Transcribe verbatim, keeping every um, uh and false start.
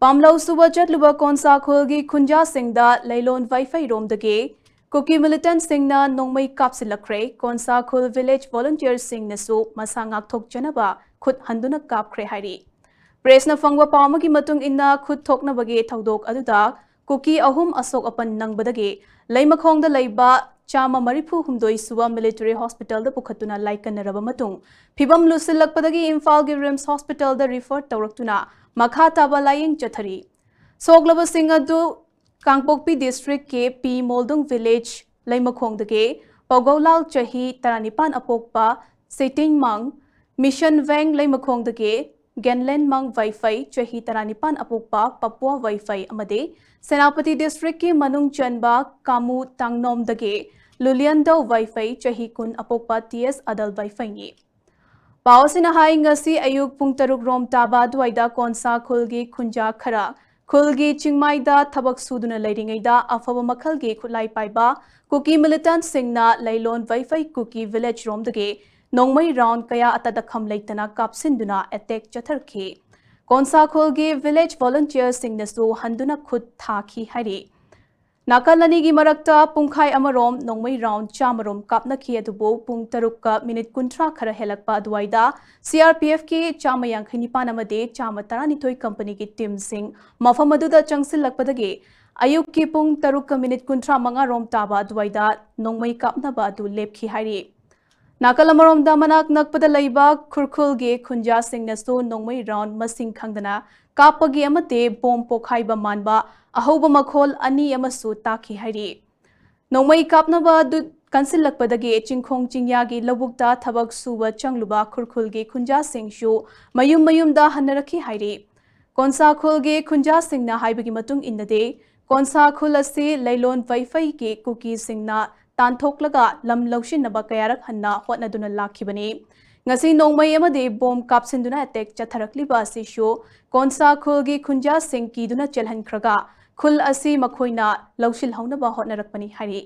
ꯄꯥꯝꯂꯧ ꯁꯨꯕ ꯆꯠꯂꯨꯕ ꯀꯣꯟꯁꯥ ꯈꯨꯜꯒꯤ ꯈꯨꯟꯖꯥꯁꯤꯡꯗ ꯂꯩꯂꯣꯟ ꯋꯥꯏꯐꯩꯔꯣꯝꯗꯒꯤ ꯀꯨꯀꯤ militantꯁꯤꯡꯅ ꯅꯣꯡꯃꯩ ꯀꯥꯞꯁꯤꯜꯂꯛꯈ꯭ꯔꯦ꯫ ꯀꯣꯟꯁꯥ ꯈꯨꯜ village volunteerꯁꯤꯡꯅꯁꯨ ꯃꯁꯥ ꯉꯥꯛꯊꯣꯛꯆꯅꯕ ꯈꯨꯠ ꯍꯟꯗꯨꯅ ꯀꯥꯞꯈ꯭ꯔꯦ ꯍꯥꯏꯔꯤ꯫ Pressꯅ ꯐꯪꯕ ꯄꯥꯎ ꯑꯃꯒꯤ ꯃꯇꯨꯡ ꯏꯟꯅ, ꯈꯨꯠ ꯊꯣꯛꯅꯕꯒꯤ ꯊꯧꯗꯣꯛ ꯑꯗꯨꯗ ꯀꯨꯀꯤ ꯑꯍꯨꯝ ꯑꯁꯣꯛ ꯑꯄꯟ ꯅꯪꯕꯗꯒꯤ ꯂꯩꯃꯈꯣꯡꯗ ꯂꯩꯕ ꯆꯥꯝꯃ ꯃꯔꯤꯐꯨ ꯍꯨꯝꯗꯣꯏ ꯁꯨꯕ military hospitalꯗ ꯄꯨꯈꯠꯇꯨꯅ ꯂꯥꯏꯀꯠꯅꯔꯕ ꯃꯇꯨꯡ, ꯐꯤꯕꯝ ꯂꯨꯁꯤꯜꯂꯛꯄꯗꯒꯤ ꯏꯝꯐꯥꯜꯒꯤ RIMS hospitalꯗ refer ꯇꯧꯔꯛꯇꯨꯅ ꯃꯈꯥ ꯇꯥꯕ ꯂꯥꯌꯦꯡ ꯆꯠꯊꯔꯤ꯫ ꯁꯣꯛꯂꯕꯁꯤꯡ ꯑꯗꯨ ꯀꯥꯡꯄꯣꯛꯄꯤ districtꯀꯤ ꯄꯤ ꯃꯣꯜꯗꯨꯡ village ꯂꯩꯃꯈꯣꯡꯗꯒꯤ ꯄꯧꯒꯧꯂꯥꯜ ꯆꯍꯤ ꯇꯔꯥꯅꯤꯄꯥꯟ ꯑꯄꯣꯛꯄ ꯁꯤꯇꯤꯡꯃꯥꯡ, ꯃꯤꯁꯟ ꯋꯦꯡ ꯂꯩꯃꯈꯣꯡꯗꯒꯤ ꯒꯦꯟꯂꯦꯟꯃꯥꯡ ꯋꯥꯏꯐꯩ ꯆꯍꯤ ꯇꯔꯥꯅꯤꯄꯥꯟ ꯑꯄꯣꯛꯄ ꯄꯄꯨꯋꯥ ꯋꯥꯏꯐꯩ ꯑꯃꯗꯤ ꯁꯦꯅꯥꯄꯇꯤ districtꯀꯤ ꯃꯅꯨꯡ ꯆꯟꯕ ꯀꯥꯃꯨ ꯇꯥꯡꯅꯣꯝꯗꯒꯤ ꯂꯨꯂꯤꯌꯟꯗꯧ ꯋꯥꯏꯐꯩ ꯆꯍꯤ ꯀꯨꯟ ꯑꯄꯣꯛꯄ ꯇꯤ ꯑꯦꯁ ꯑꯗꯜ ꯋꯥꯏꯐꯩꯅꯤ꯫ ꯄꯥꯎ ꯑꯁꯤꯅ ꯍꯥꯏ, ꯉꯁꯤ ꯑꯌꯨꯛ ꯄꯨꯡ ꯇꯔꯨꯛ ꯔꯣꯝ ꯇꯥꯕ ꯑꯗꯨꯋꯥꯏꯗ ꯀꯣꯟꯁꯥ ꯈꯨꯜꯒꯤ ꯈꯨꯟꯖꯥ ꯈꯔ ꯈꯨꯜꯒꯤ ꯆꯤꯡꯃꯥꯏꯗ ꯊꯕꯛ ꯁꯨꯗꯨꯅ ꯂꯩꯔꯤꯉꯩꯗ ꯑꯐꯕ ꯃꯈꯜꯒꯤ ꯈꯨꯠꯂꯥꯏ ꯄꯥꯏꯕ ꯀꯨꯀꯤ militantꯁꯤꯡꯅ ꯂꯩꯂꯣꯟ ꯋꯥꯏꯐꯩ ꯀꯨꯀꯤ village ꯔꯣꯝꯗꯒꯤ ꯅꯣꯡꯃꯩ round ꯀꯌꯥ ꯑꯇꯗꯈꯝ ꯂꯩꯇꯅ ꯀꯥꯞꯁꯤꯟꯗꯨꯅ attack ꯆꯠꯊꯔꯛꯈꯤ꯫ ꯀꯣꯟꯁꯥ ꯈꯨꯜꯒꯤ village volunteerꯁꯤꯡꯅꯁꯨ ꯍꯟꯗꯨꯅ ꯈꯨꯠ ꯊꯥꯈꯤ ꯍꯥꯏꯔꯤ꯫ ꯅꯥꯀꯜ ꯑꯅꯤꯒꯤ ꯃꯔꯛꯇ ꯄꯨꯡꯈꯥꯏ ꯑꯃꯔꯣꯝ ꯅꯣꯡꯃꯩ round ꯆꯥꯝꯃꯔꯣꯝ ꯀꯥꯞꯅꯈꯤ, ꯑꯗꯨꯕꯨ ꯄꯨꯡ ꯇꯔꯨꯛꯀ minute ꯀꯨꯟꯊ꯭ꯔꯥ ꯈꯔ ꯍꯦꯜꯂꯛꯄ ꯑꯗꯨꯋꯥꯏꯗ C R P Fꯀꯤ ꯆꯥꯝꯃ ꯌꯥꯡꯈꯩ ꯅꯤꯄꯥꯟ ꯑꯃꯗꯤ ꯆꯥꯝꯃ ꯇꯔꯥꯅꯤꯊꯣꯏ companyꯒꯤ teamꯁꯤꯡ ꯃꯐꯝ ꯑꯗꯨꯗ ꯆꯪꯁꯤꯜꯂꯛꯄꯗꯒꯤ ꯑꯌꯨꯛꯀꯤ ꯄꯨꯡ ꯇꯔꯨꯛꯀ minute ꯀꯨꯟꯊ꯭ꯔꯥ ꯃꯉꯥ ꯔꯣꯝ ꯇꯥꯕ ꯑꯗꯨꯋꯥꯏꯗ ꯅꯣꯡꯃꯩ ꯀꯥꯞꯅꯕ ꯑꯗꯨ ꯂꯦꯞꯈꯤ ꯍꯥꯏꯔꯤ꯫ ꯅꯥꯀꯜ ꯑꯃꯔꯣꯝꯗ, ꯃꯅꯥꯛ ꯅꯛꯄꯗ ꯂꯩꯕ ꯈꯨꯔꯈꯨꯜꯒꯤ ꯈꯨꯟꯖꯥꯁꯤꯡꯅꯁꯨ ꯅꯣꯡꯃꯩ round ꯃꯁꯤꯡ ꯈꯪꯗꯅ ꯀꯥꯞꯄꯒꯤ ꯑꯃꯗꯤ bomb ꯄꯣꯈꯥꯏꯕ ꯃꯥꯟꯕ ꯑꯍꯧꯕ ꯃꯈꯣꯜ ꯑꯅꯤ ꯑꯃꯁꯨ ꯇꯥꯈꯤ ꯍꯥꯏꯔꯤ꯫ ꯅꯣꯡꯃꯩ ꯀꯥꯞꯅꯕ ꯑꯗꯨ ꯀꯟꯁꯤꯜꯂꯛꯄꯗꯒꯤ ꯆꯤꯡꯈꯣꯡ ꯆꯤꯡꯌꯥꯒꯤ ꯂꯧꯕꯨꯛꯇ ꯊꯕꯛ ꯁꯨꯕ ꯆꯪꯂꯨꯕ ꯈꯨꯔꯈꯨꯜꯒꯤ ꯈꯨꯟꯖꯥꯁꯤꯡꯁꯨ ꯃꯌꯨꯝ ꯃꯌꯨꯝꯗ ꯍꯟꯅꯔꯛꯈꯤ ꯍꯥꯏꯔꯤ꯫ ꯀꯣꯟꯁꯥ ꯈꯨꯜꯒꯤ ꯈꯨꯟꯖꯥꯁꯤꯡꯅ ꯍꯥꯏꯕꯒꯤ ꯃꯇꯨꯡ ꯏꯟꯅꯗꯤ, ꯀꯣꯟꯁꯥ ꯈꯨꯜ ꯑꯁꯤ ꯂꯩꯂꯣꯟ ꯋꯥꯏꯐꯩꯒꯤ ꯀꯨꯀꯤꯁꯤꯡꯅ ꯇꯥꯟꯊꯣꯛꯂꯒ ꯂꯝ ꯂꯧꯁꯤꯟꯅꯕ ꯀꯌꯥꯔꯛ ꯍꯟꯅ ꯍꯣꯠꯅꯗꯨꯅ ꯂꯥꯛꯈꯤꯕꯅꯤ꯫ ꯉꯁꯤ ꯅꯣꯡꯃꯩ ꯑꯃꯗꯤ bomb ꯀꯥꯞꯁꯤꯟꯗꯨꯅ attack ꯆꯠꯊꯔꯛꯂꯤꯕ ꯑꯁꯤꯁꯨ ꯀꯣꯟꯁꯥ ꯈꯨꯜꯒꯤ ꯈꯨꯟꯖꯥꯁꯤꯡ ꯀꯤꯗꯨꯅ ꯆꯦꯜꯍꯟꯈ꯭ꯔꯒ ꯈꯨꯜ ꯑꯁꯤ ꯃꯈꯣꯏꯅ ꯂꯧꯁꯤꯜꯍꯧꯅꯕ ꯍꯣꯠꯅꯔꯛꯄꯅꯤ ꯍꯥꯏꯔꯤ꯫